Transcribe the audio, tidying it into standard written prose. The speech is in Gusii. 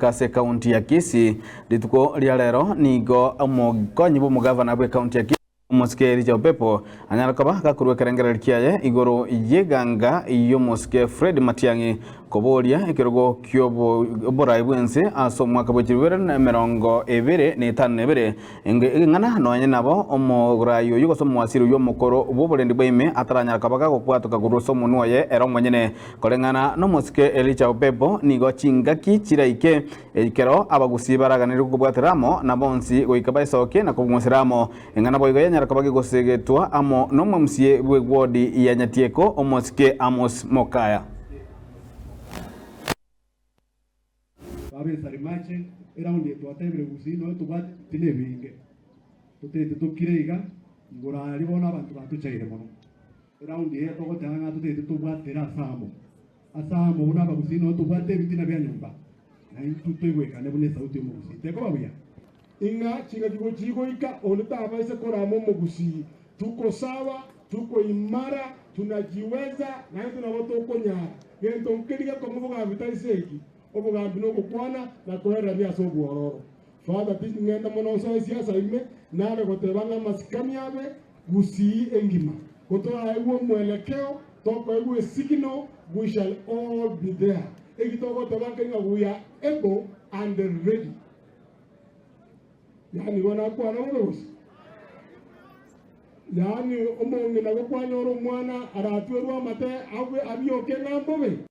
goika ase ekaunti ya Kisii. Rituko ria rero nigo omokonyi bw'omogavana bw'ekaunti ya Kisii Omosike Elijah Opepo anyare koba gakorua ekerengererio kiaye igoro y'eganga y'omosike Fred Matiang'i koboria ekerogo ki'oborai bw'ense ase omwaka bwe chilifu ibere na emerongo ebere na etano na ebere. Eng'ana nonye nabo omorai oyio gose omowasiri oyio omokoro bw'oborendi bwa ime ataranyara koba gagokbwatoka korwa ase omonwa oye ere omonyene. Koreng'ana nomosike Elijah Opepo nigo chingaki chiraike ekero abagusii baraganire kobwatera amo na bonsi goika baesokie na kobong'usera amo. Eng'ana boigo yanyara koba gegosegetwa amo nomomsie bw'egwodi ya Nyatieko omosike Amos Mokaya. Babesa rimache eraundi eye twatebire gusii nonya tobwate ebitina ebinge totaete tokire iga igoro aria bono abanto batochaire mono. Eraundi eye togoteba ng'a totaete tobwatere ase amo ase amo buna abagusii nonya tobwate ebitina bia nyomba na intwe toigwekane buna esauti y'omogusii tekoba buya. Ing'a chingaki gochigoika onde tabaisa korama omogusii, tuko sawa, tuko imara, tunajiweza, naintwe nabo tokonyara. Gento nkeri gekong'u obogambi tari segi, obogambi nogokwana na koererania ase obwororo. Father ting'enda mono nsoe esiasa ime, nare goteba ng'a amasikani abe Gusii engima. Gotoraegwe omwelekeo, tokoegwa esignal, we shall all be there. Eki togoteba nkeri ng'a we are able and ready. Yaani igo nakwana bobe gose? Yaani omong'ina gokwanyora omwana aratwerwe amate abe abioke ng'a mbobe?